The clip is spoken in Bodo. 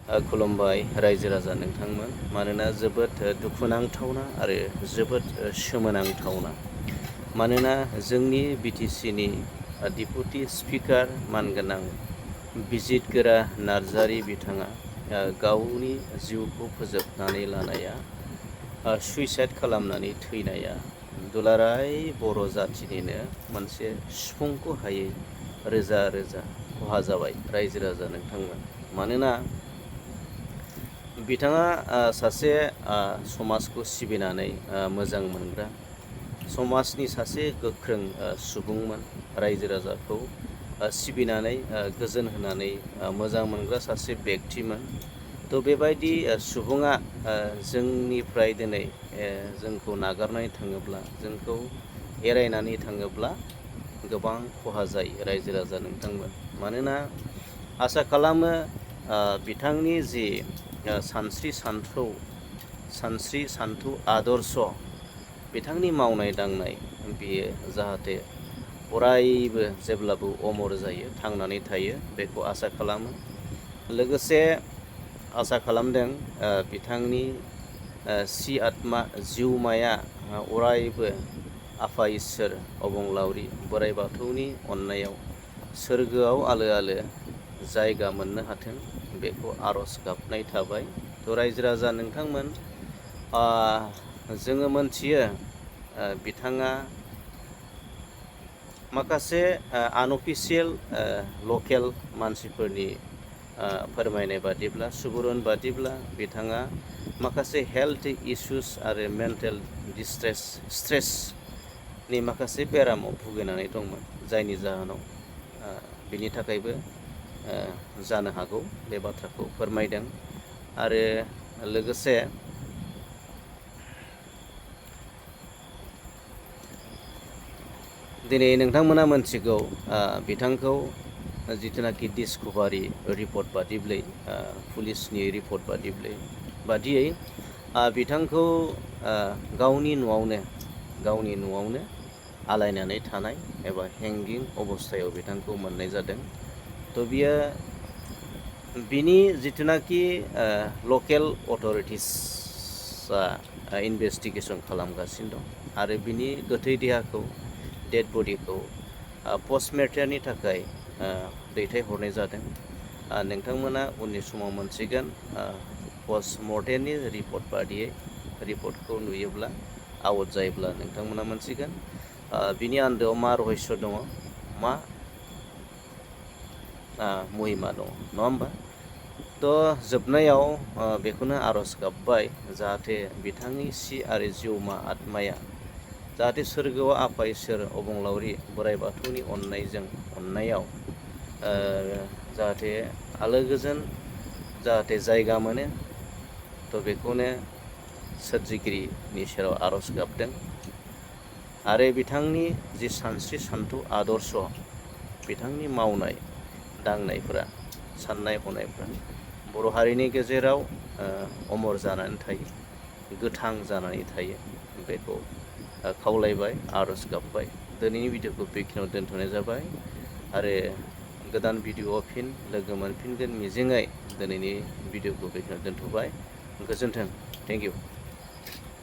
खुलुमबाय रायजो राजा नोंथांमोन। मानोना जोबोद दुखुनांथावना आरो जोबोद सोमोनांथावना। मानोना जोंनि बिटिसिनि डिपुटि स्पिकार मानगोनां बिजितगोरा नार्जारि बिथाङा गावनि जिउखौ फोजोबनानै लानाया, सुइसाइड खालामनानै थैनाया दुलाराय बर' जाथिनिनो मोनसे सुफुंखौ हायै रोजा रोजा खहा जाबाय रायजो राजा नोंथांमोन। मानोना बिथाङा सासे समाजखौ सिबिनानै मोजां मोनग्रा, समाजनि सासे गोख्रों सुबुंमोन, रायजो राजाखौ सिबिनानै गोजोन होनानै मोजां मोनग्रा सासे बेक्तिमोन। थ' बेबायदि सुबुङा जोंनिफ्राय दिनै जोंखौ नागारनानै थाङोब्ला, जोंखौ एरायनानै थाङोब्ला गोबां खहा जायो रायजो राजा नोंथांमोन। मानोना आसा खालामो बिथांनि जि सानस्रि सान्थौ आदर्श, बिथांनि मावनाय दांनाय बियो जाहाथे अरायबो जेब्लाबो अमर जायो, थांनानै थायो, बेखौ आसा खालामो। लोगोसे आसा खालामदों बिथांनि आत्मा जिउमाया अरायबो आफा इसोर अबंलावरि बोराइ बाथौनि अननायाव सोरगोआव आलो आलो जायगा मोननो हाथों, बेखौ आर'ज गाबनाय थाबाय। थ' रायजो राजा नोंथांमोन, जोङो मोनथियो बिथाङा माखासे आनअफिसियेल लकेल मानसिफोरनि फोरमायनाय बादिब्ला, सुबुरुन बादिब्ला बिथाङा माखासे हेल्थ इसुस आरो मेन्टेल स्ट्रेसनि माखासे बेरामाव भुगिनानै दंमोन, जायनि जाहोनाव बिनि थाखायबो जानो हागौ बे बाथ्राखौ फोरमायदों। आरो लोगोसे दिनै नोंथांमोना मोनथिगौ बिथांखौ जिथुनाखि डिस्कभारि रिपर्ट बादिब्लै, पुलिसनि रिपर्ट बादियै बिथांखौ गावनि न'आवनो आलायनानै थानाय एबा हेंगिं अबस्थायाव बिथांखौ मोननाय जादों। थ' बिनि जिथुनाखि लकेल अथ'रिटिसआ इनभेस्टिगेसन खालामगासिनो दं आरो बिनि गोथै देहाखौ, डेड बडिखौ पस्टमर्टेमनि थाखाय दैथायहरनाय जादों। नोंथांमोना उननि समाव मोनसिगोन पस्टमर्टेमनि रिपर्ट बादियै, रिपर्टखौ नुयोब्ला आउट जायोब्ला नोंथांमोना मोनसिगोन बिनि आन्दोआव मा रहस्य दङ, मा महिमा दङ, नङा होमबा? थ' जोबनायाव बेखौनो आर'ज गाबबाय, जाहाथे बिथांनि आरो जिउमा आत्माया जाहाथे सोरगोआव आफा इसोर अबंलावरि बोराइ बाथौनि अननायाव जाहाथे आलो गोजोन जाहाथे जायगा मोनो। थ' बेखौनो सोरजिगिरिनि सेराव आर'ज गाबदों। आरो बिथांनि जि सानस्रि सान्थौ आदर्श, बिथांनि मावनाय दांनायफोरा, साननाय हनायफ्रा बर' हारिनि गेजेराव अमर जानानै थायो, गोथां जानानै थायो, बेखौ खावलायबाय, आर'ज गाबबाय। दिनैनि भिडिअखौ बेखिनियाव दोनथ'नाय जाबाय आरो गोदान भिडिअआव फिन लोगो मोनफिनगोन मिजिङै दिनैनि भिडिअखौ बेखिनियाव दोनथ'बाय। गोजोन्थों। Thank you.